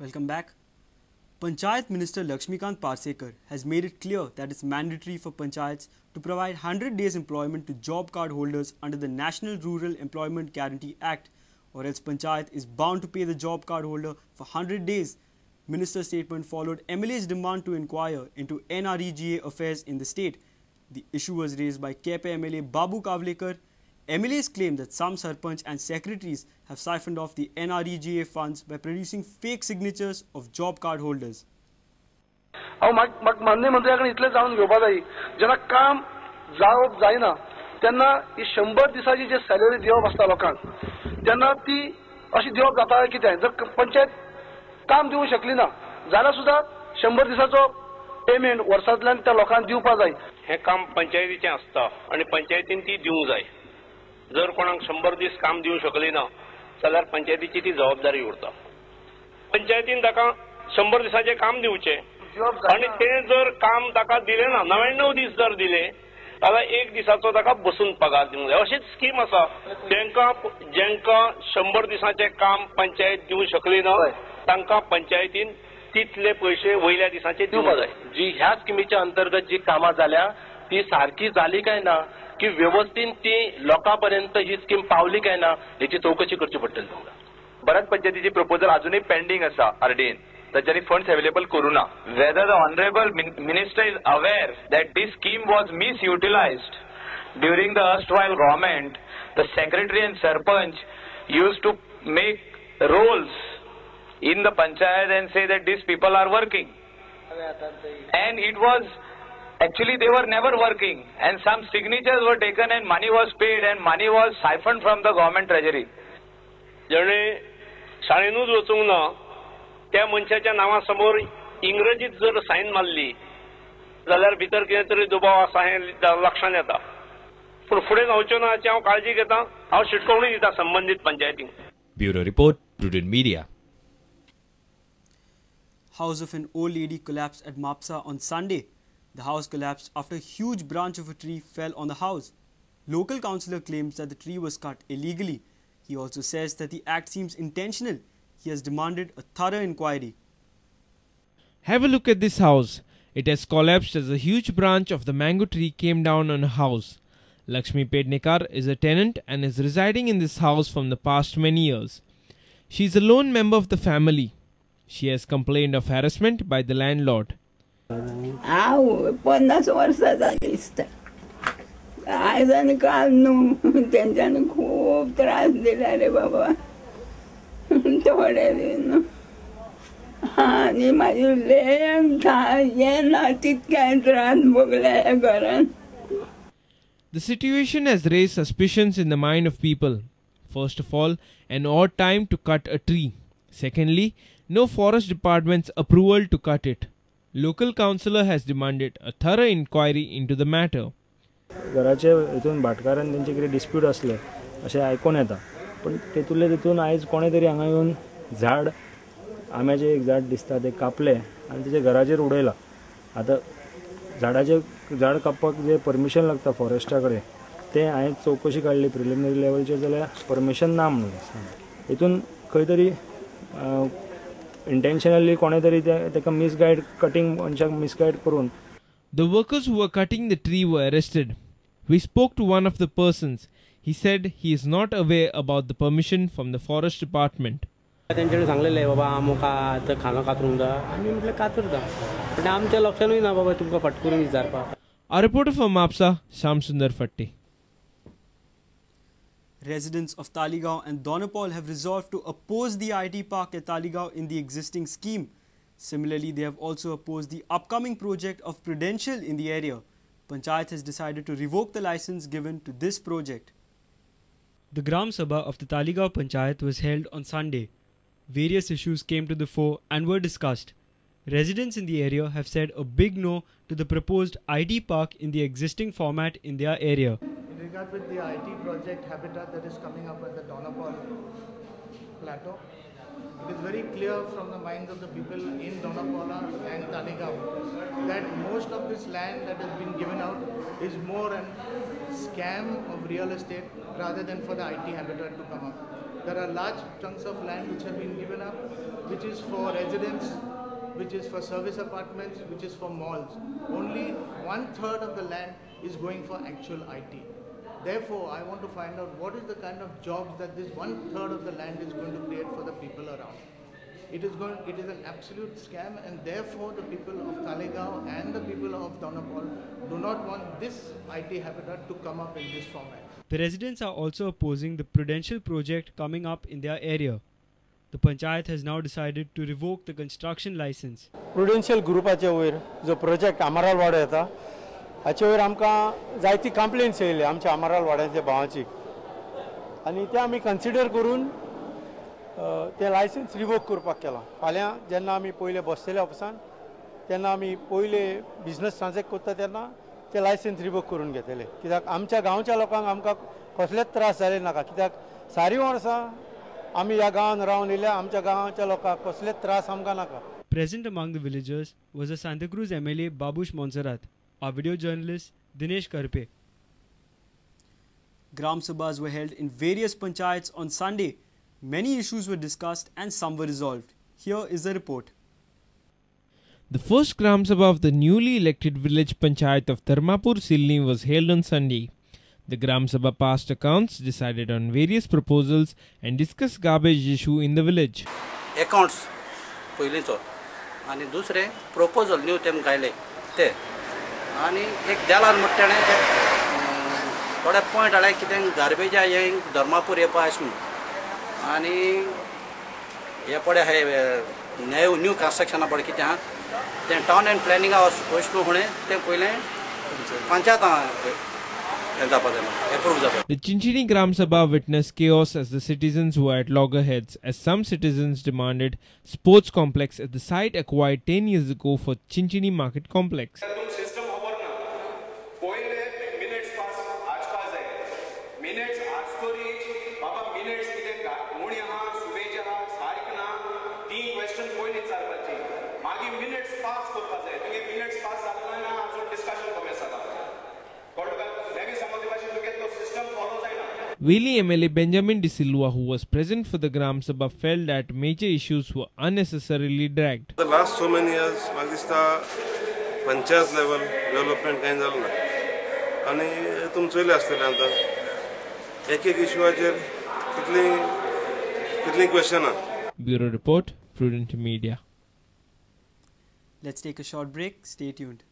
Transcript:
Welcome back. Panchayat Minister Lakshmikant Parsekar has made it clear that it's mandatory for panchayats to provide 100 days employment to job card holders under the National Rural Employment Guarantee Act, or else panchayat is bound to pay the job card holder for 100 days. Minister's statement followed MLA's demand to inquire into NREGA affairs in the state. The issue was raised by Kepe MLA Babu Kavlekar. MLAs claim that some sarpanch and secretaries have siphoned off the NREGA funds by producing fake signatures of job card holders. हांव म्हाका माननीय मंत्र्या कडेन इतलें जाणून घेवपा जाय, जेन्ना काम जावप जायना तेन्ना ही 100 दिसाची जे सॅलरी दिवप आसता लोकांक तेन्ना ती अशी दिवप जाता कितें? जर पंचायत काम दिवंक शकली ना जाल्यार सुद्दां 100 दिसाचो पेमेंट वर्सांतल्यान त्या लोकांक दिवपा जाय. हें काम पंचायतीचें आसता आनी पंचायतीन ती दिवंक जाय. जर कोणाक 100 दीस काम दिवंक शकली ना जाल्यार पंचायतीची ती जबाबदारी उरता. पंचायतीन ताका 100 दिसाचें काम दिवचें आनी तें जर काम ताका दिलें ना, 99 दीस जर दिले जाल्यार 1 दिसाचो ताका बसून पगार दिवंक जाय. अशीच स्कीम आसा. जेंकां 100 दिसाचें काम पंचायत दिवंक शकली ना तांकां पंचायतीन तितले पयशे वयल्या दिसाचे दिवंक जाय. जी ह्या स्किमीच्या अंतर्गत जी कामां जाल्या ती सारकी जाली काय ना, की व्यवस्थीन ती लोकां पर्यंत ही स्कीम पावली काय ना हेची चौकशी करची पडटली तुमकां. बऱ्याच पंचायतीची प्रपोजल अजूनय पेंडींग आसा आरडीएन, तांच्यांनी फंड्स अवेलेबल करूं ना. Whether the honourable minister is aware that this scheme was misutilized during the erstwhile government, the secretary and sarpanch used to make rolls in the panchayat and say that these people are working, and it was actually they were never working, and some signatures were taken and money was paid and money was siphoned from the government treasury. जेणे शाळेनूच वचूंक ना त्या मनशाच्या नांवा समोर इंग्रजीत जर sign मारली जाल्यार भितर कितें तरी दुबाव आसा हें लक्षांत येता. पूण फुडें जावच्यो ना हाची हांव काळजी घेता. हांव शिटकावणी दिता संबंदीत पंचायतींक. Bureau report, Prudent Media. House of an old lady collapsed at Mapsa on Sunday. The house collapsed after a huge branch of a tree fell on the house. Local councillor claims that the tree was cut illegally. He also says that the act seems intentional. He has demanded a thorough inquiry. Have a look at this house. It has collapsed as a huge branch of the mango tree came down on a house. Lakshmi Pednekar is a tenant and is residing in this house from the past many years. She is a lone member of the family. She has complained of harassment by the landlord. हांव 50 वर्सां जालीं दिसता. आयज आनी काल न्हू तेंच्यांनी खूब त्रास दिले रे बाबा. थोडे दीस आनी मागीर हें ना तितके त्रास भोगले घरान. The situation has raised suspicions in the mind of people. First of all, an odd time to cut a tree. Secondly, no forest department's approval to cut it. Local councillor has demanded a thorough inquiry into the matter. घराचे हितून भाटकारान तेंचे कितें dispute आसले अशें आयकून येता, पूण तेतूंतले तितून आयज कोणें तरी हांगा येवन झाड, आंब्याचें एक झाड दिसता तें कापलें आनी तेजें घराचेर उडयलां. आतां झाडाचें झाड कापपाक जें परमिशन लागता फॉरेस्टा कडेन तें हांवें चवकशी काडली प्रिलिमिनरी लेवलचेर जाल्यार परमिशन ना म्हणून हितून खंय तरी इंटेन्शनली कोणें तरी तेका मिसगायड कटिंग मनशाक मिसगायड करून. The workers who were cutting the tree were arrested. We spoke to one of the persons. He said he is not aware about the permission from the forest department. तेंच्यानी सांगलेलें बाबा आमकां खांदो कातरूंक जाय, आमी म्हटलें कातरता, पण आमच्या लक्षानूय ना बाबा तुमकां फट करून विचारपाक. A reporter from Mapsa, Sham Sundar Fatti. Residents of Taleigao and Dona Paula have resolved to oppose the IT park at Taleigao in the existing scheme. Similarly, they have also opposed the upcoming project of Prudential in the area. Panchayat has decided to revoke the license given to this project. The Gram Sabha of the Taleigao Panchayat was held on Sunday. Various issues came to the fore and were discussed. Residents in the area have said a big no to the proposed IT park in the existing format in their area. In regard with the IT project habitat that is coming up at the Dona Paula plateau, it is very clear from the minds of the people in Dona Paula and Taleigao that most of this land that has been given out is more a scam of real estate rather than for the IT habitat to come up. There are large chunks of land which have been given up, which is for residents, which is for service apartments, which is for malls. Only 1/3 of the land is going for actual IT. Therefore, I want to find out what is the kind of jobs that this 1/3 of the land is going to create for the people around. It is an absolute scam, and therefore the people of Taleigao and the people of Dona Paula do not want this IT habitat to come up in this format. The residents are also opposing the Prudential project coming up in their area. The panchayat has now decided to revoke the construction license. Prudential ग्रुपाचे वयर जो project आमाराल वाडो येता हाचे वयर आमकां जायती complaints येयले आमच्या आमाराल वाड्याच्या भावाची आनी ते आमी कन्सिडर करून ते लायसन्स रिवोक करपाक केलां. फाल्यां जेन्ना आमी पयले बसतले ऑफिसान तेन्ना आमी पयले बिजनस ट्रान्झॅक्ट करता तेन्ना ते लायसन्स रिवोक करून घेतले, कित्याक आमच्या गांवच्या लोकांक आमकां कसलेच त्रास जाले नाका, कित्याक सारी वर्सां आमी ह्या गांवान रावन येयल्या, आमच्या गांवच्या लोकांक कसलेच त्रास आमकां नाका. Present among the villagers was a Santacruz MLA Babush Monserrat, our video journalist Dinesh Karpe. Gram Sabhas were held in various panchayats on Sunday. Many issues were discussed and some were resolved. Here is the report. The first Gram Sabha of the newly elected village panchayat of Dharmapur Silni was held on Sunday. The Gram Sabha passed accounts, decided on various proposals and discussed garbage issue in the village. Accounts पयलींचो आनी दुसरें proposal new तेम घायले ते आनी एक देलान म्हणटा तेणें थोडे पॉयंट हाडले कितें गार्बेजा हें धर्मापूर येवपा आस म्हणून आनी हे पळय हे न्यू न्यू कन्स्ट्रक्शना पळय कितें आहा तें टावन एंड प्लॅनिंगा वचून फुडें तें पयलें पंचायतां. The Chinchinim Gram Sabha witnessed chaos as the citizens were at loggerheads, as some citizens demanded sports complex at the site acquired 10 years ago for Chinchinim Market Complex. Veli MLA Benjamin De Silva, who was present for the Gram Sabha, felt that major issues were unnecessarily dragged. The last so many years, म्हाका panchayat level development कांय जालें ना आनी तुमी चोयलें आसतलें आतां एक एक इशूआचेर कितलीं कितलीं क्वेश्चनां. Bureau Report, Prudent Media. Let's take a short break. Stay tuned.